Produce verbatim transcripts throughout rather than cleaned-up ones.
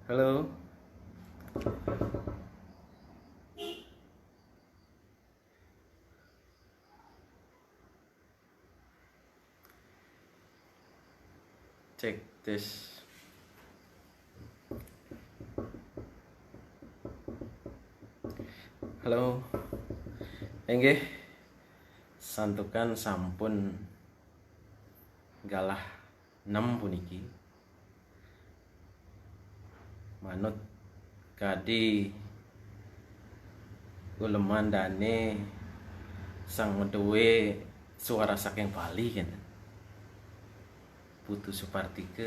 Halo. Cek, tes. Halo. Inggih. Santukan sampun galah nem puniki. Manut kadi uleman dane sang maduwe suara saking Bali kenten. Putu Supartika,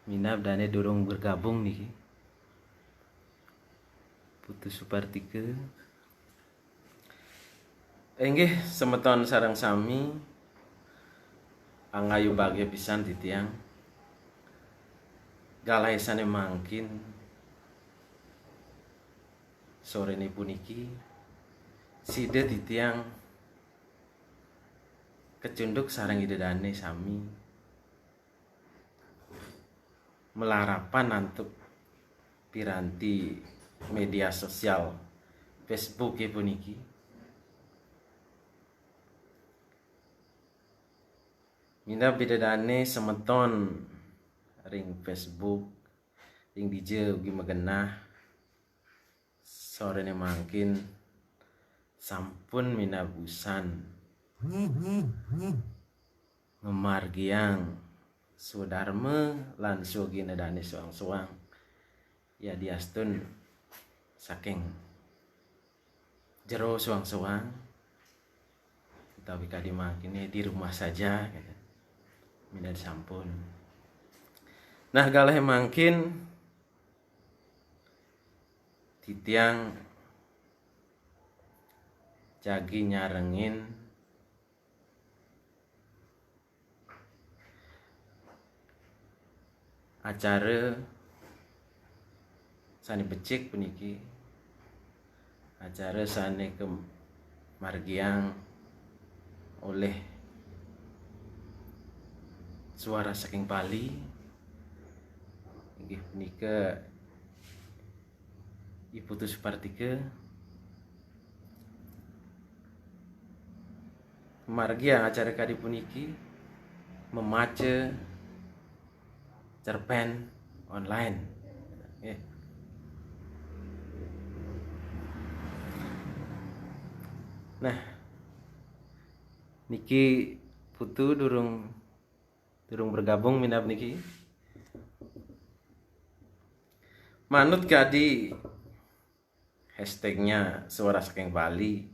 minab dane durung bergabung niki. Putu Supartika. Inggih, semeton sareng sami, angayu bagya pisan titiang. Galahe sane mangkin sorene puniki sida titiang kecunduk sareng Ida Dane sami malarapan antuk piranti media sosial Facebook puniki. Minab Ida Dane semeton ring Facebook, ring dija ugi magenah, sorene mangkin sampun minab usan ngamargiang swadarma lan swagina dane soang-soang. Yadiastun saking jero soang-soang, utawi kadi mangkene di rumah saja, gitu. Minab sampun. Nah, galahe mangkin titiang jagi nyarengin acara sane becik puniki, acara sane kamargiang olih Suara Saking Bali, inggih punika I Putu Supartika. Margi acara kadi puniki memaca cerpen online. Nggih. Nah, niki Putu durung, durung bergabung minab niki. Manut kadi hashtagnya Suara Saking Bali,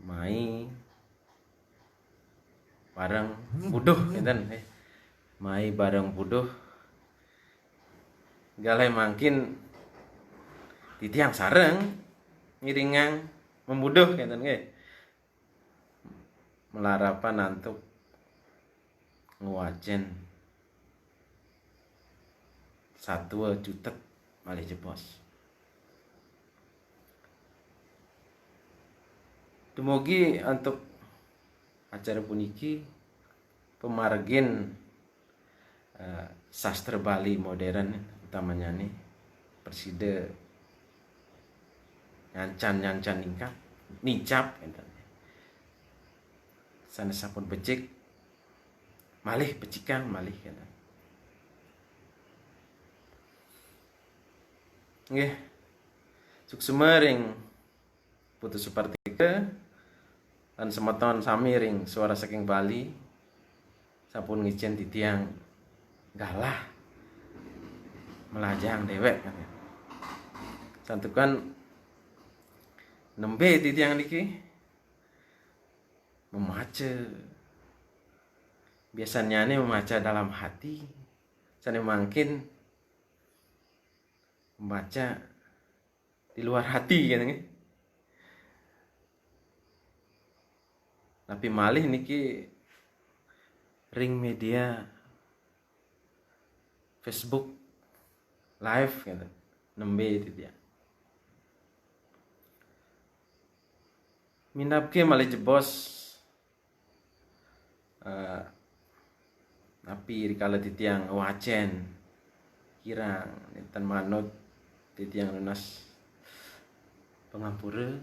mai bareng buduh, enten, eh. Mai bareng buduh. Galahe mangkin titiang sareng ngiringang membuduh, enten, nggih. Malarapan antuk ngwacen satua cutet malih jebos. Dumugi antuk acara puniki pamargin, eh, sastra Bali modern, utamanyane prasida nyancan-nyancan ningkap, nincap, enten. Sane sampun becik malih becikang malih, enten. Nggih. Suksma ring Putu Supartika lan semeton sami ring Suara Saking Bali sampun ngicen titiang galah melajang dewek, kan, ya. Santukan nembe titiang niki memaca. Biasanyane memaca dalam hati, sane mangkin membaca di luar hati, kan, nggih. Tapi malih niki ring media Facebook Live, gitu. Nembe titiang. Minabke malih jebos, eh, Napi rikala titiang wacén kirang nénten manut, titiang nunas pangampura,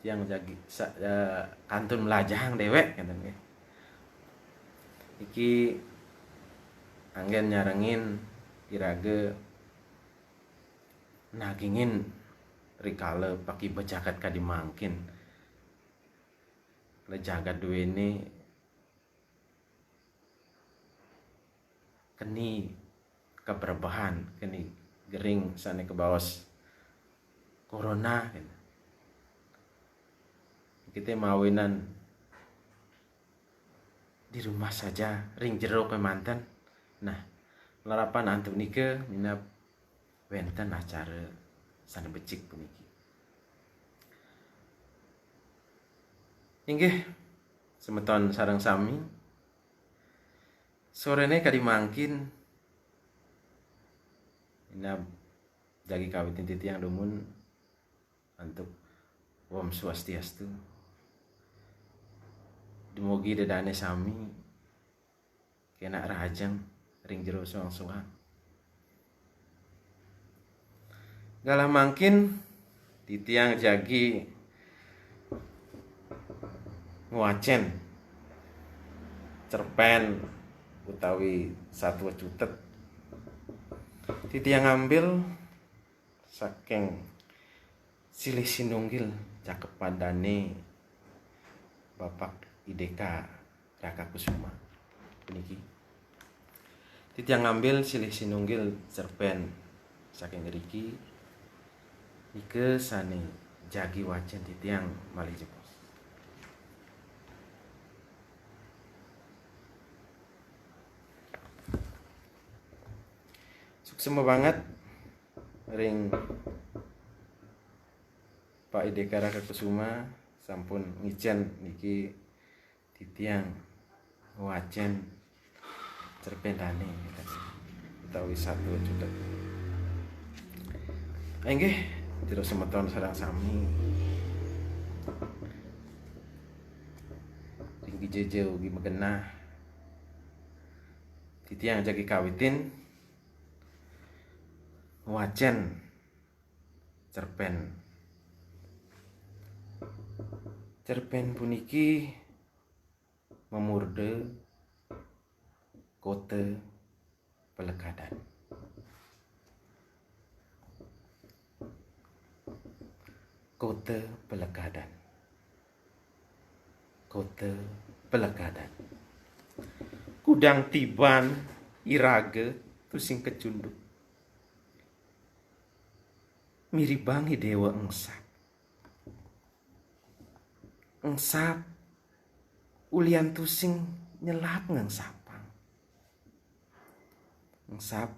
tiang jagi sa- eh, kantun mlajahang déwék, ngénten nggih. Niki anggén nyarengin iraga nagingin rikala pakiba jagat kadi mangkin. Lah jagat duéné keni kabrebehan, keni gering sané kabaos corona, gitu. Kita mawinan di rumah saja, ring jero kémanten. Nah, larapan antuk nika minab wénten acara sané becik puniki. Inggih, semeton sareng sami, soréné kadi mangkin, minab jagi kawitin titiang dumun antuk Om Swastiastu. Dumugi ida dané sami kénak rahajeng ring jero soang-soang. Galah mangkin titiang jagi ngwacén cerpén utawi satua cutet. Titiang ngambil saking silih sinunggil cakepan dané Bapak I D K Raka Kusuma puniki. Titiang ngambil silih sinunggil cerpén saking riki, nika sané jagi wacén titiang malih jebos. Suksma banget ring Pak I D K Raka Kusuma sampun ngicén niki titiang wacén cerpén dané utawi satua cutet. Inggih, jero semeton sareng sami. Ring gija ugi magenah. Titiang jagi kawitin wacén cerpén. Cerpén puniki mamurda Kota Pelekadan. Kota Pelekadan. Kota Pelekadan. Kudang tiban iraga tusing kacunduk. Miribang I Déwa engsap. Engsap ulian tusing nyelap ngengsapang. Engsap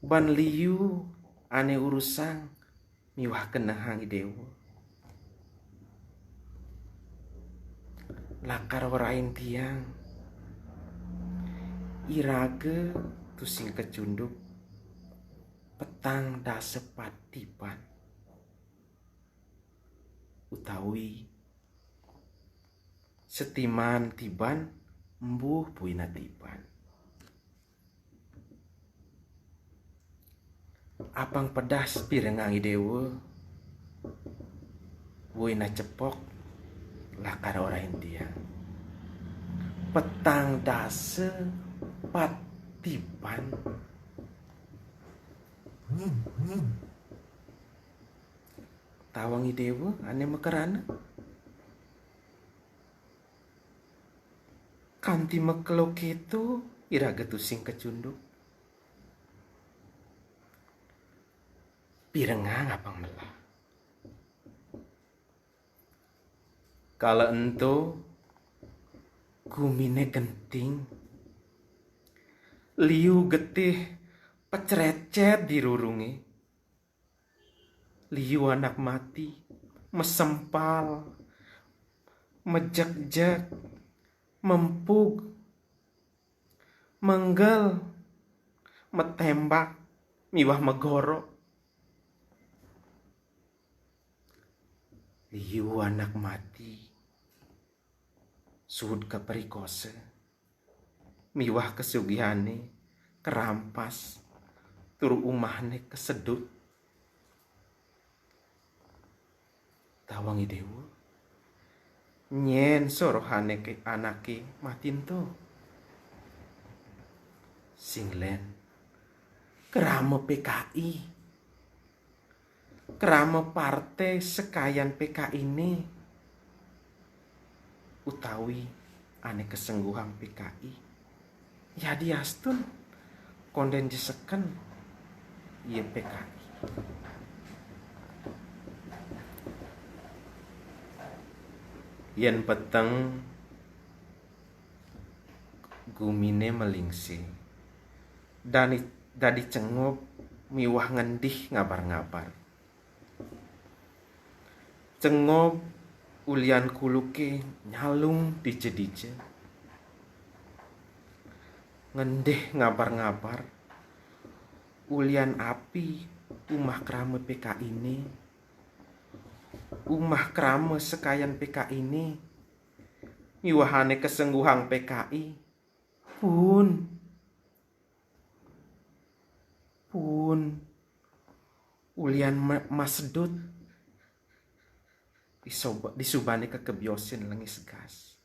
ban liu ané urusang miwah kenehang I Déwa. Lakar orahin tiang, iraga tusing kacunduk petang dasa pat tiban. Utawi setiman tiban, embuh buina tiban. Apang pedas pirengang I Déwa, buina cepok lakar orahin tiang. Petang dasa pat tiban. Tawang I Déwa ané makarana. Kanti makelo kéto iraga tusing kacunduk. Pirengang apang melah. Kala ento guminé genting. Liu getih pacrécét di rurungé. Liu anak mati, masempal, majegjeg, mempug, menggel, matémbak, miwah magorok. Liu anak mati, suud kaperikosa, miwah kasugihané karampas, tur umahné kasedut. Tawang I Déwa, nyén sorohané ké anaké mati ento? Sing lén, krama P K I. Krama partai sekayan P K I-né, utawi ané kasengguhang P K I. Yadiastun kondén jeseken ia P K I. Yén peteng, guminé malingsir, dadi, dadi cengob miwah ngendih ngabar-ngabar. Cengob ulian kuluké nyalung dija-dija. Ngendih ngabar-ngabar ulian api umah krama P K I-né, umah krama sekayan P K I-né, miwah ané kasengguhang P K I. Pun. Pun. Ulian ma-, masedut. Disoba-, disubané kakebiosin lengis gas.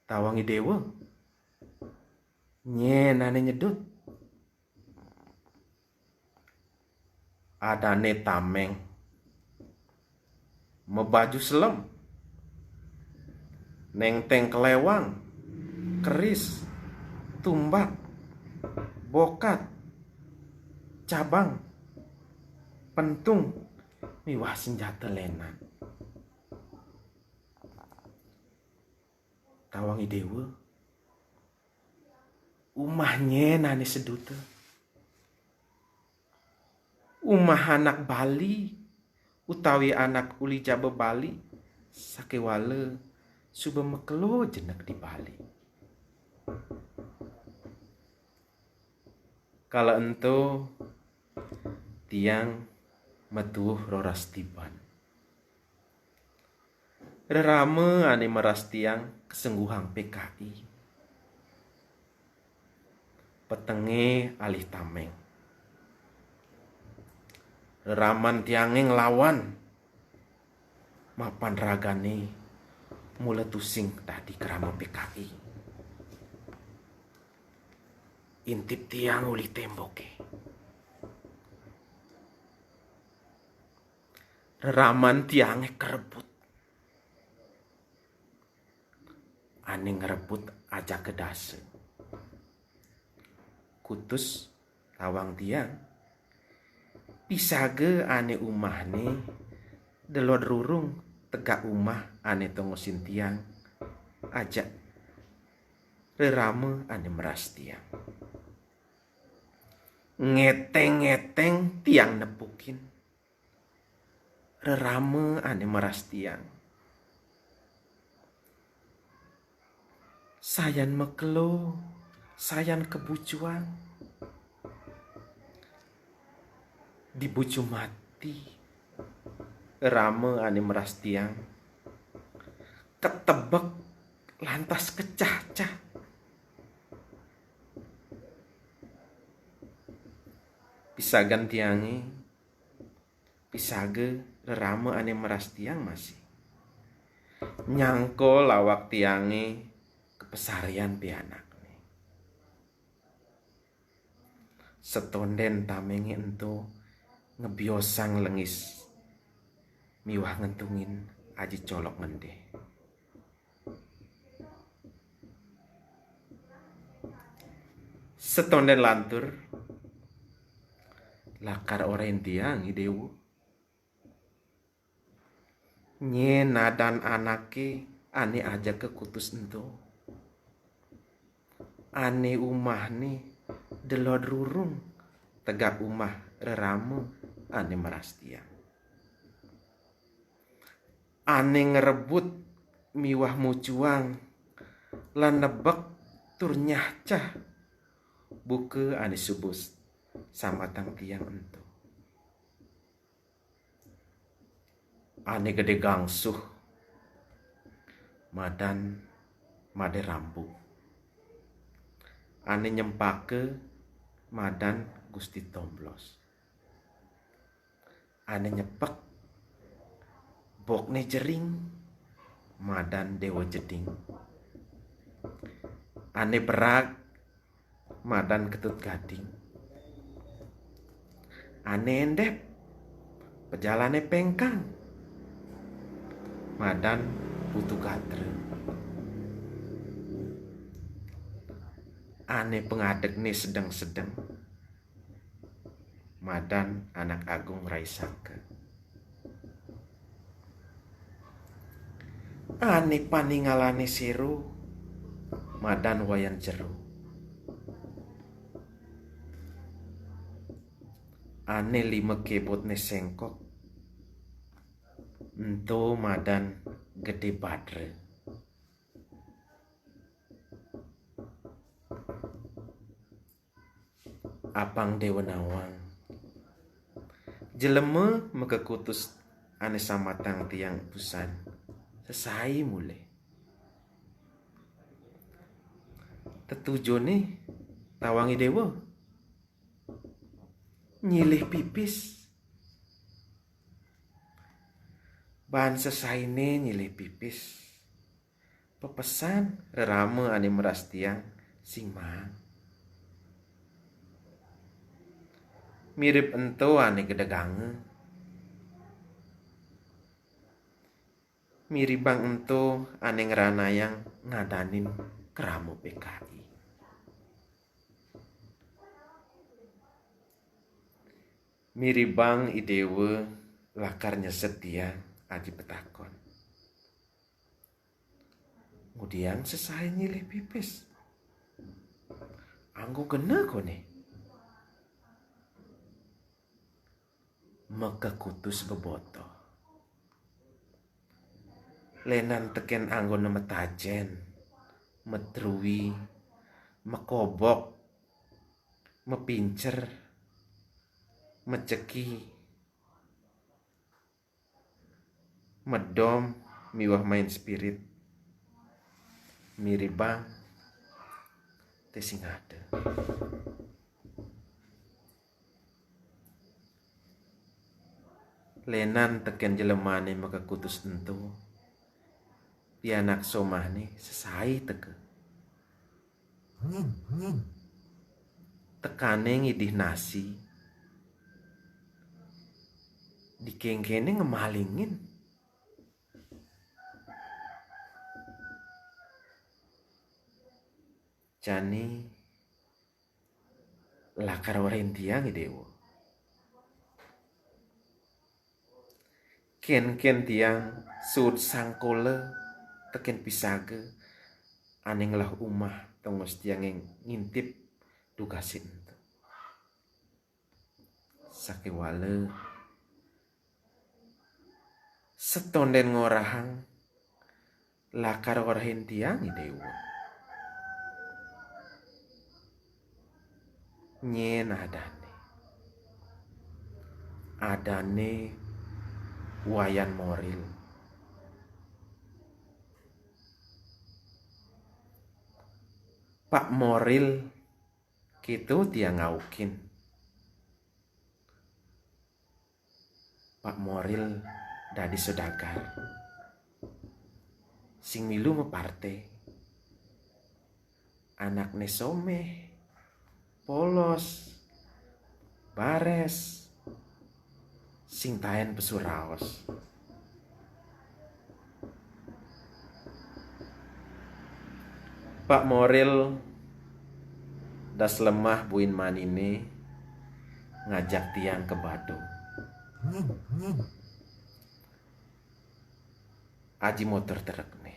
Tawang I Déwa, nyén ané nyedut? Adané taméng, mabaju selem, néngténg keléwang, keris, tumbak, bokat, cabang, pentung, miwah senjata lénan. Tawang I Déwa, umah nyén ané seduta? Umah anak bali utawi anak uli jaba bali, sakéwala suba makelo jenek di bali. Kala ento tiang matuuh roras tiban. Rerama ané meras tiang kasengguhang P K I. Petengé alih taméng. Reraman tiangé nglawan, mapan ragané mula tusing dadi krama P K I. Intip tiang uli témboké. Reraman tiangé karebut. Ané ngrebut ajaka dasa. Kutus tawang tiang. Pisaga ané umahné delod rurung tegak umah ané tongosin tiang, ajak rerama ané meras tiang. Ngeteng-ngeteng tiang nepukin rerama ané meras tiang. Sayan makelo, sayan kabucuang. Dibucu mati rerama ané meras tiang. Katebek lantas kacacah. Pisagan tiangé, pisaga rerama ané meras tiang masih. Nyangkol awak tiangé kapasarian pianakné. Setondén taméngé ento ngebiosang lengis miwah ngentungin aji colok ngendih. Setondén lantur, lakar orahang tiang, I Déwa. Nyén adan anaké ané ajaka kutus ento? Ané umahné delod rurung tegak umah rerama ané meras tiang. Ané ngrebut miwah mucuang lan nebek tur nyacah buka ané suba sambatang tiang ento. Ané gedé gangsuh, madan Made Rambuk. Ane nyempaka madan Gusti Tomblos. Ane nyepek bokne jering madan Dewa Jeding. Ane berag madan Ketut Gading. Ane endep pejalane pengkang madan Putu Gatra. Ane pengadegne sedeng-sedeng madan Anak Agung Raisaka. Ane paningalane sero madan Wayan Jero. Ane lima kebotne sengkok ento madan Gede Badra. Apang Dewa Nawang, jelema makekutus ane samatang tiang pusan sesai mule. Tetujone tawangi dewa nyilih pipis. Ban sesaine nyilih pipis, pepesan rerama ane meras tiang sing maan. Mirib ento ane gedeganga, miribang ento ane ngranayang ngadanin krama P K I. Miribang I Dewa lakar nyeset tiang aji petakon. Ngudiang sesai nyilih pipis. Anggo gena kone. Makekutus beboto. Lenan teken anggone metajen, metrui, mekobok, mepincer, meceki, medom miwah main spirit. Miribang te sing ada. Lenan teken jelemane makekutus ento, pianak somahne sesai teka. Tekane ngidih nasi, dikengkene ngemalingin. Jani lakar orahin tiang, I Dewa. Kenken tiang suud sangkola teken pisaga ane ngelah umah tongos tiange ngintip dugase ento. Sakewala setonden ngorahang lakar orahin tiang, I Dewa. Nyen adane. Adane Wayan Moril. Pak Moril keto tiang ngaukin. Pak Moril dadi sodagar. Sing milu maparte. Anakne someh, polos, bares, sing taen pesu raos. Pak Moril das lemah buin manine ngajak tiang ke Badung. Aji motor trukne.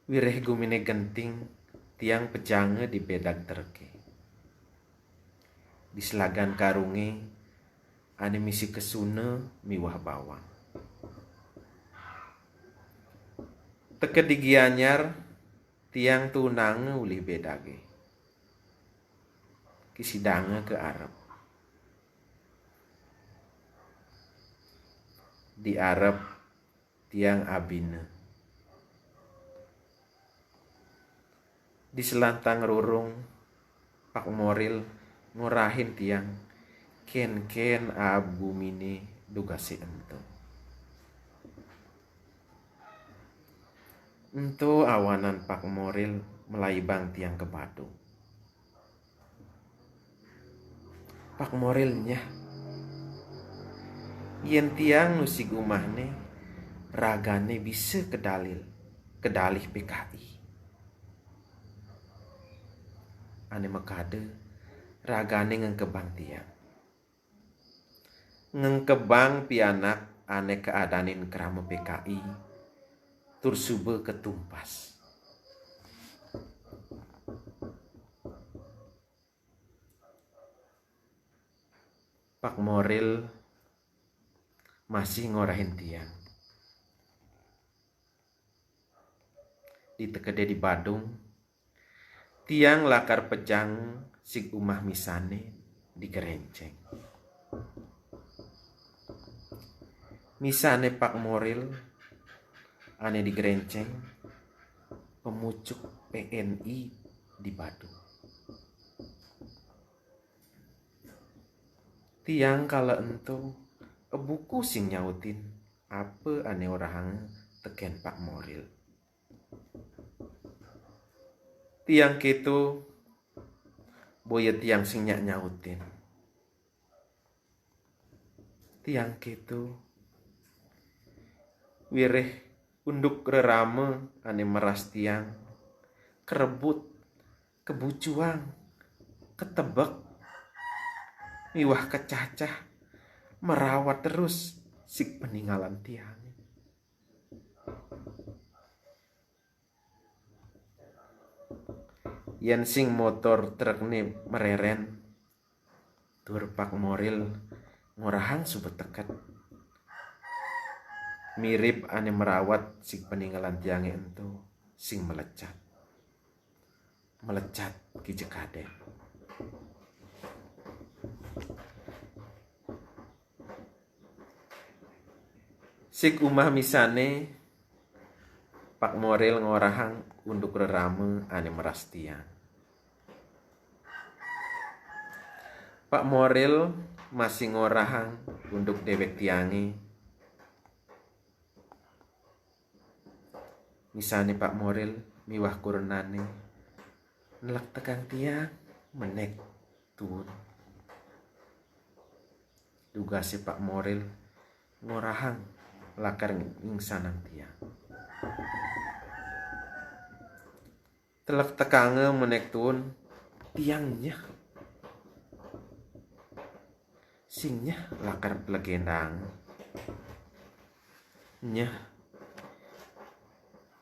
Wireh gumine genting, tiang pejanga di bedag truke. Di selagan karunge ane misi kesuna miwah bawang. Teka di Gianyar, tiang tunanga ulih bedage. Kisidanga ka arep. di arep tiang abina. Di selantang rurung, Pak Moril ngorahin tiang, kén-kén aab gumine dugasé ento. Ento awanan Pak Moril malaibang tiang ka Badung. Pak Moril nyeh. Yén tiang nu sig umahné, ragané bisa kedalil, kedalih P K I. Ané makada, ragané ngengkebang tiang. Ngengkebang pianak ané kaadanin krama P K I, tur suba katumpas. Pak Moril masih ngorahin tiang. Di tekedé di Badung, tiang lakar pejang sig umah misané di Gerenceng. Misané Pak Moril ané di Gerenceng, pemucuk P N I di Badung. Tiang kala ento ebuku sing nyautin apa ané orahanga tekén Pak Moril. Tiang kéto, boya tiang sing nyak nyautin. Tiang kéto, wiréh unduk rerama ané meras tiang, karebut, kabucuang, katebek, miwah kacacah, marawat terus sig paningalan tiangé. Yén sing motor trukné mareren, tur Pak Moril ngorahang suba teket. Mirib ané marawat sig paningalan tiangé ento sing malecat. Malecat kija kadén. Sig umah misané, Pak Moril ngorahang unduk rerama ané meras tiang. Pak Moril masih ngorahang unduk déwék tiangé. Misané Pak Moril miwah kurenané, nlektekang tiang menék tuun. Dugasé Pak Moril ngorahang lakar ngingsanang tiang. Nlektekanga menék tuun, tiang nyeh. Sing nyeh lakar plegéndang. Nyeh.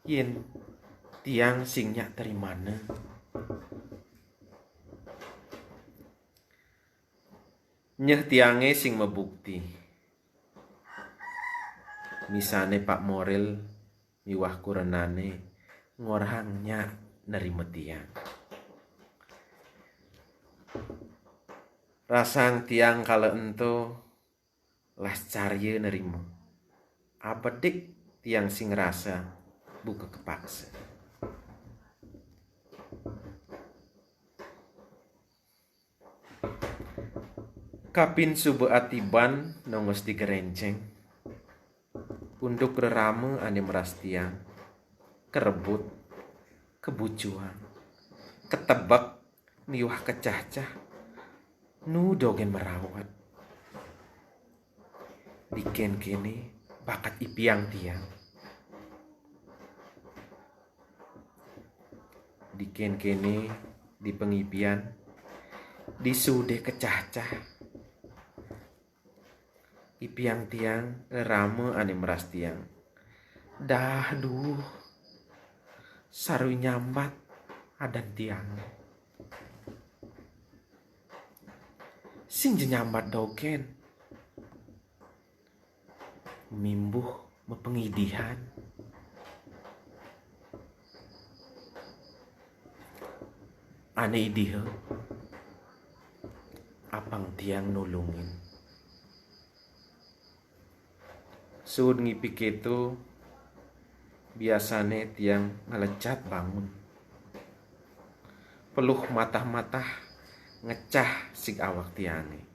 Yén tiang sing nyak trimana. Nyeh tiangé sing mabukti. Misané Pak Moril miwah kurenané ngorahang nyak nerima tiang. Rasang tiang kala ento las carya nerima. Abedik tiang sing rasa buka kapaksa. Kapin suba atiban nongos di Gerenceng, unduk rerama ané meras tiang, karebut, kabucuang, katebek, miwah kacacah, nu dogén marawat. Di kénkéné bakat ipiang tiang. Di kénkéné di pangipian, di sudé kacacah. Ipiang tiang rerama ané meras tiang. Dah duh, sarwi nyambat adan tiang. Sing ja nyambat dogén. Mimbuh mapangidihan. Ané idiha, apang tiang nulungin. Suud ngipi kéto, biasané tiang ngelecat bangun. Peluh matah-matah ngecah sig awak tiangé.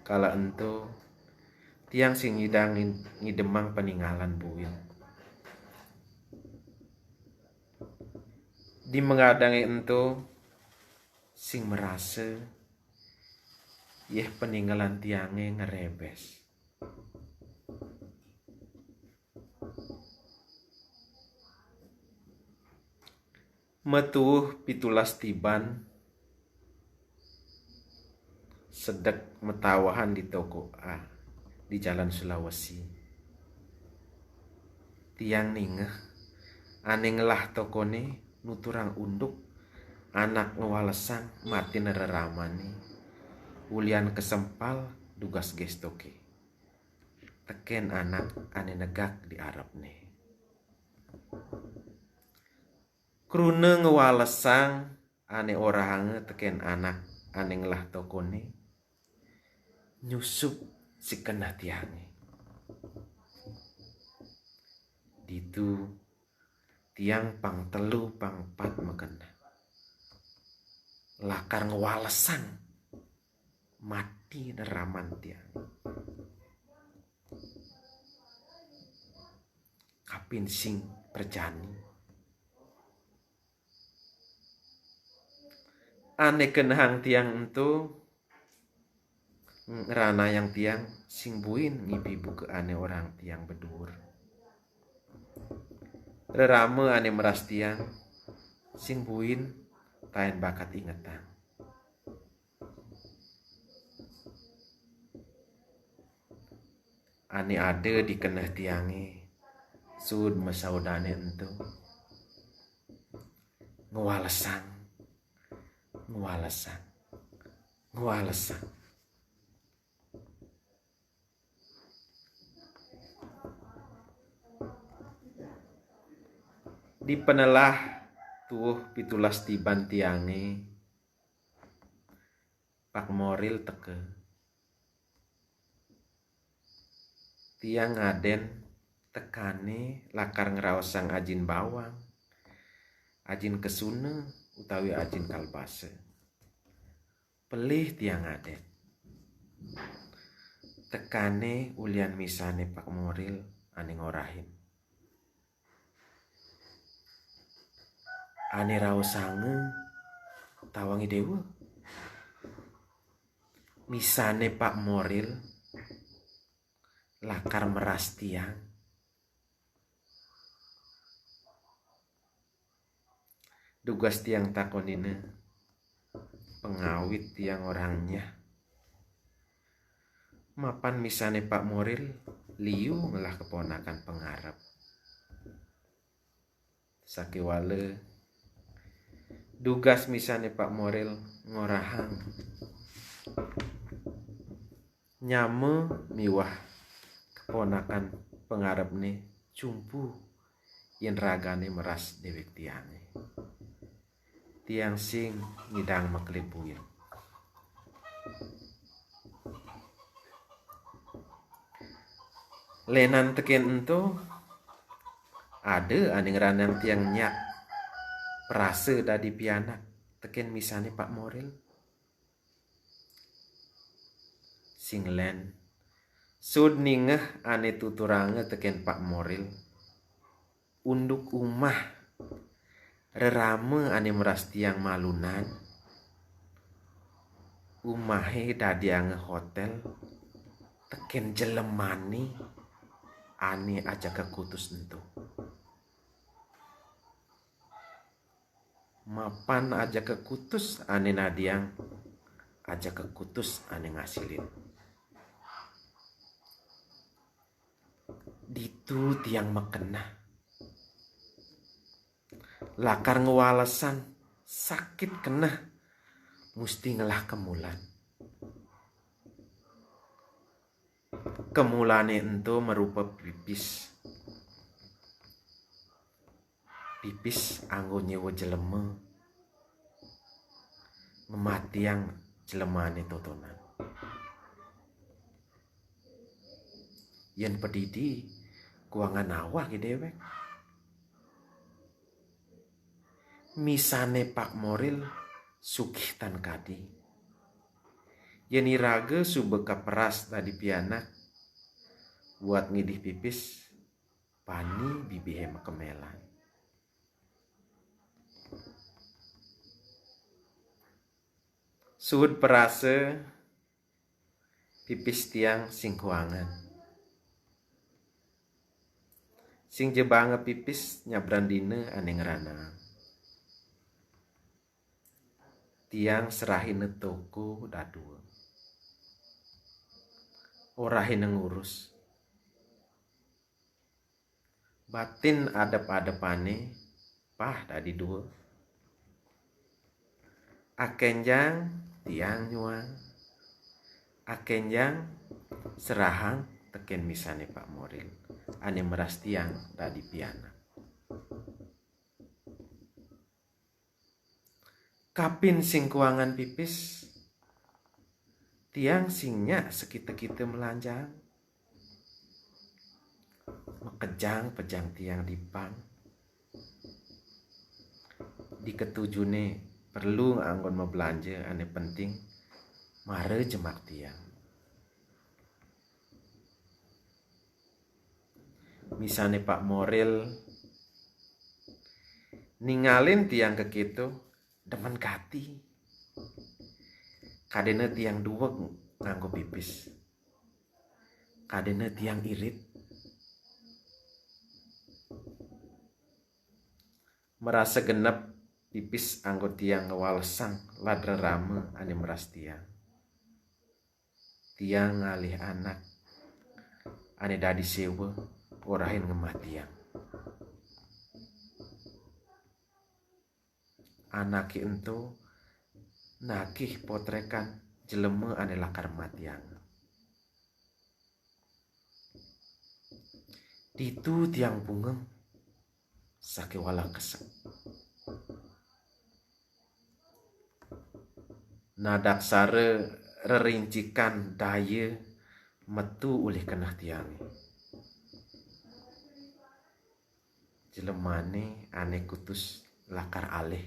Kala ento, tiang sing ngidang ngidemang paningalan buin. Di mengadangé ento sing merasa yéh paningalan tiangé ngerebes. Metuuh pitulas tiban, sedek matawahan di toko A di Jalan Sulawesi. Tiang ningeh, ané ngelah tokoné nuturang unduk anak ngwalesang matin reramané, ulian kesempal dugas gestoké tekén anak ané negak di arepné. Kruna ngwalesang ané orahanga tekén anak ané ngelah tokoné, nyusup sig keneh tiangé. Ditu tiang pang telu pang pat magenah. Lakar ngwalesang mati reraman tiang. Kapin sing prajani. Ané kenehang tiang ento ngranayang tiang sing buin ngipi buka ané orahang tiang beduur. Rerama ané meras tiang sing buin taén bakat ingetang. Ané ada di keneh tiangé, suud masaudané ento. Ngwalesang, ngwalesang, ngwalesang. Di panelah tuuh pitulas tiban tiangé, Pak Moril teka. Tiang ngadén tekané lakar ngraosang ajin bawang, ajin kesuna, utawi ajin kalbasa. Pelih tiang ngadén. Tekané ulian misané Pak Moril ané ngorahin. Ané raosanga tawang I Déwa. Misané Pak Moril lakar meras tiang. Dugas tiang takonina, pangawit tiang orahang nyah. Mapan misané Pak Moril liu ngelah keponakan pangarep. Sakéwala dugas misané Pak Moril ngorahang nyama miwah keponakan pangarepné cumpu yén ragané meras déwék tiangé. Tiang sing ngidang makelibuin. Lénan tekén ento, ada ané ngranayang tiang nyak prasa dadi pianak tekén misané Pak Moril. Sing lén, suud ningeh ané tuturanga tekén Pak Moril. Unduk umah rerama ané meras tiang malunan, umahé dadianga hotél tekén jelemané ané ajaka kutus ento. Mapan ajaka kutus ané nadiang, ajaka kutus ané ngasilin. Ditu tiang makeneh. Lakar ngwalesang sakit keneh, musti ngelah kemulan. Kemulané ento marupa pipis. Pipis anggo nyéwa jelema, ngamatiang jelemané totonan. Yén pedidi kuangan awak i déwék. Misané Pak Moril sugih tan kadi. Yén iraga suba kaperas dadi pianak buat ngidih pipis, bani bibihé makemelan. Suud perasa, pipis tiang sing kuangan. Sing jebanga pipis nyabran dina ané ngranaang. Tiang serahina toko dadua. Orahina ngurus. Batin adep-adepané pah dadi dua. Akénjang tiang nyuang. Akénjang serahang tekén misané Pak Moril ané meras tiang dadi pianak. Kapin sing kuangan pipis, tiang sing nyak sakita-kita malanjang. Makejang pejang tiang di bank. Diketujuné perlu anggon mablanja ané penting, mara jemak tiang. Misané Pak Moril ningalin tiang kakéto, demen gati. Kadéna tiang duweg nganggo pipis. Kadéna tiang irit. Marasa genep pipis anggo tiang ngwalesang ladrén rama ané meras tiang. Tiang ngalih anak ané dadi séwa, orahin ngemah tiang. Anaké ento nagih potrékan jelema ané lakar matiang. Ditu tiang bungem sakéwala kesek. Nadaksara rerincikan daya metu ulih keneh tiangé. Jelemané ané kutus lakar alih.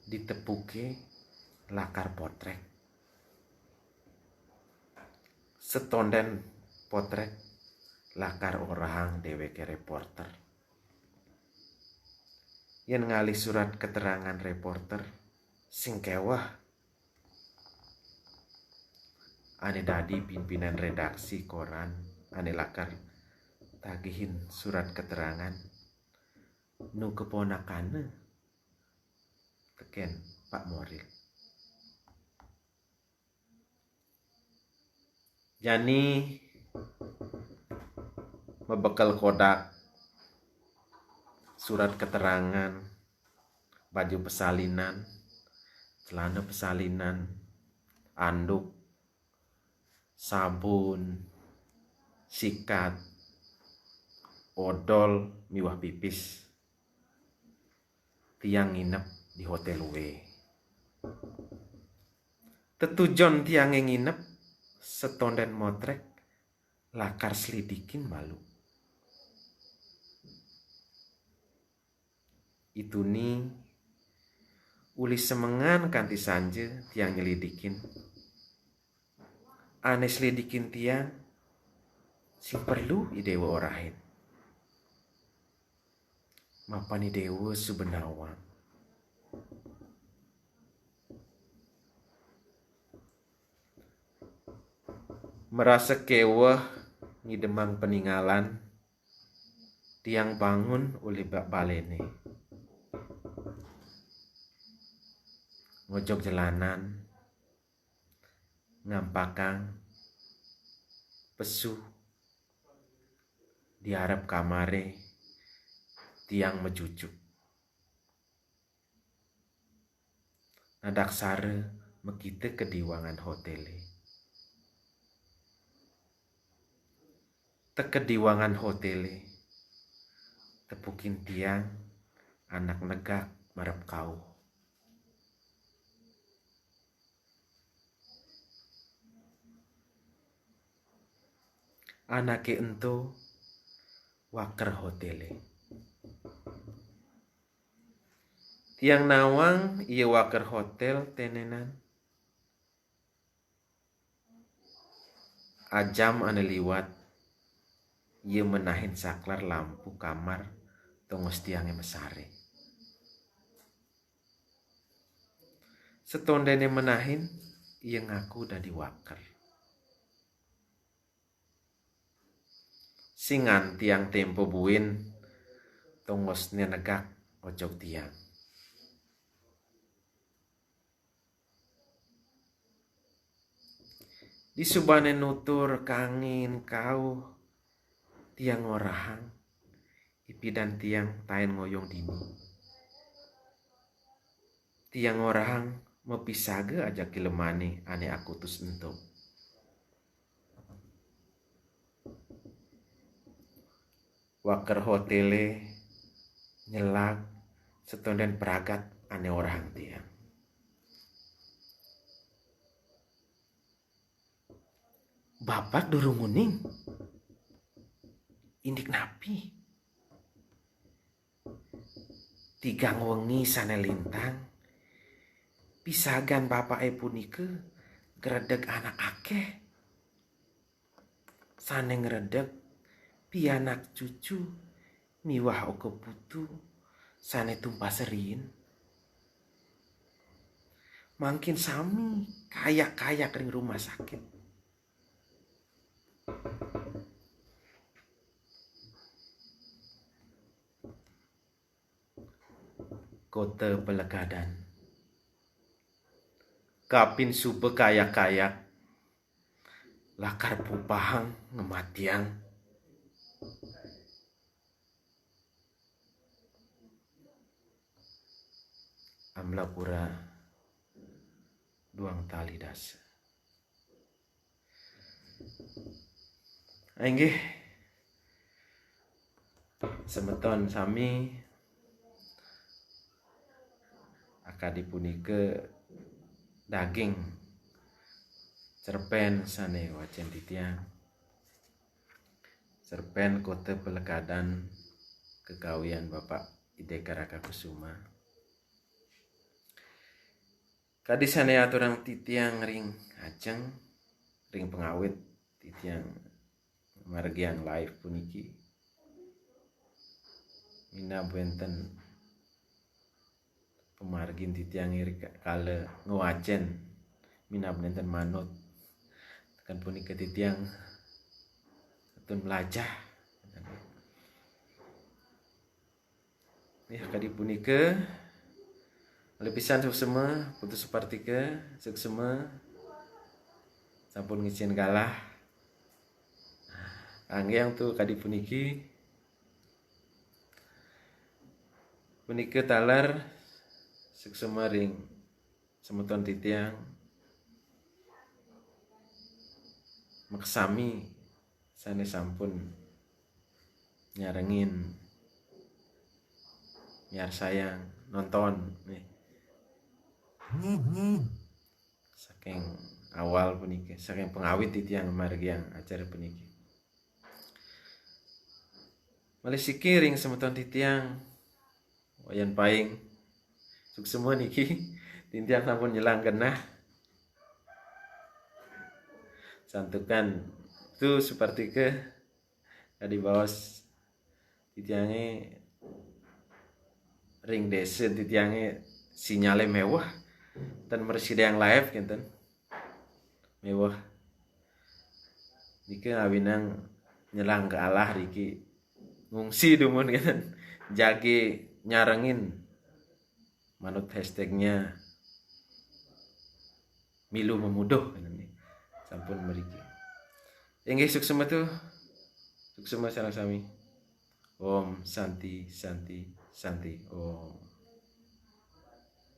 Ditepuké lakar potrék. Setondén potrék lakar orahang déwéké réporter. Yén ngalih surat keterangan réporter, sing kéweh. Ané dadi pimpinan rédaksi koran ané lakar tagihin surat keterangan nu keponakana tekén Pak Moril. Jani mabekel kodak, surat keterangan, baju pesalinan, celana pesalinan, anduk, sabun, sikat, odol, miwah pipis. Tiang nginep di Hotél W. Tetujon tiangé nginep, setondén motrék, lakar selidikin malu. Ituni, uli semengan kanti sanja tiang nyelidikin. Ané selidikin tiang, sing perlu I Déwa orahin. Mapan I Déwa suba nawang. Marasa kéweh ngidemang paningalan, tiang bangun uli ba-, baléné. Ngojog jelanan, ngampakang pesu di arep kamaré, tiang majujuk. Nadaksara makita ka diwangan hotélé. Teka diwangan hotélé, tepukin tiang anak negak marep kauh. Anaké ento waker hotélé. Tiang nawang ia waker hotél ténénan. Ajam ané liwat, ia menahin saklar lampu kamar tongos tiangé masaré. Setondéné menahin, ia ngaku dadi waker. Sing ngantiang témpo buin, tongosné negak ojog tiang. Disubané nutur kangin kauh, tiang ngorahang, ipidan tiang taén ngoyong dini. Tiang ngorahang mapisaga ajak kilemané ané akutus ento. Waker hotélé nyelag setondén pragat ané orahang tiang. Bapak durung uning. Indik napi? Tigang wengi sané lintang, pisagan bapaké punika ngredeg anak akéh. Sané ngredeg pianak cucu miwah oka putu sané tumpasa riin. Mangkin sami kayak-kayak ring rumah sakit. Kota Pelegadan. Kapin suba kayak-kayak, lakar pupahang ngamatiang. Amlapura duang tali dasa. Inggih, semeton sami, akadi punika daging cerpén sané wacén titiang. Cerpén Kota Pelegadan kekawian Bapak Ida Karaka Kusuma. Kadi sané aturang titiang ring ajeng, ring pangawit titiang margiang live puniki. Minab wénten pamargin titiang ri ka-, kala ngwacén, minab nénten manut. Tekan punika titiang ketun mlajah. Ya, kadi punika. Malih pisan suksema, Putu Supartika, suksema. Sampun ngicén galah. Anggéang tu kadi puniki. Punika taler suksema ring semeton titiang. Makasami sané sampun nyarengin, miarsayang, nonton nih. Saking awal puniki, saking pangawit titiang margiang acara puniki. Malih siki ring semeton titiang, Wayan Paing. Suksema niki, titiang sampun nyelang genah. Santukan Putu Supartika, kadi baos titiangé ring désa titiangé sinyalé méweh, ten mrasidayang live kénten. Méweh. Nika awinang nyelang galah riki. Ngungsi dumun kénten. Jagi nyarengin. Manut hashtagnya milu mamuduh, kénten nih. Sampun mriki. Inggih, suksema tu. Suksema sareng sami. Om Santi, Santi, Santi. Om.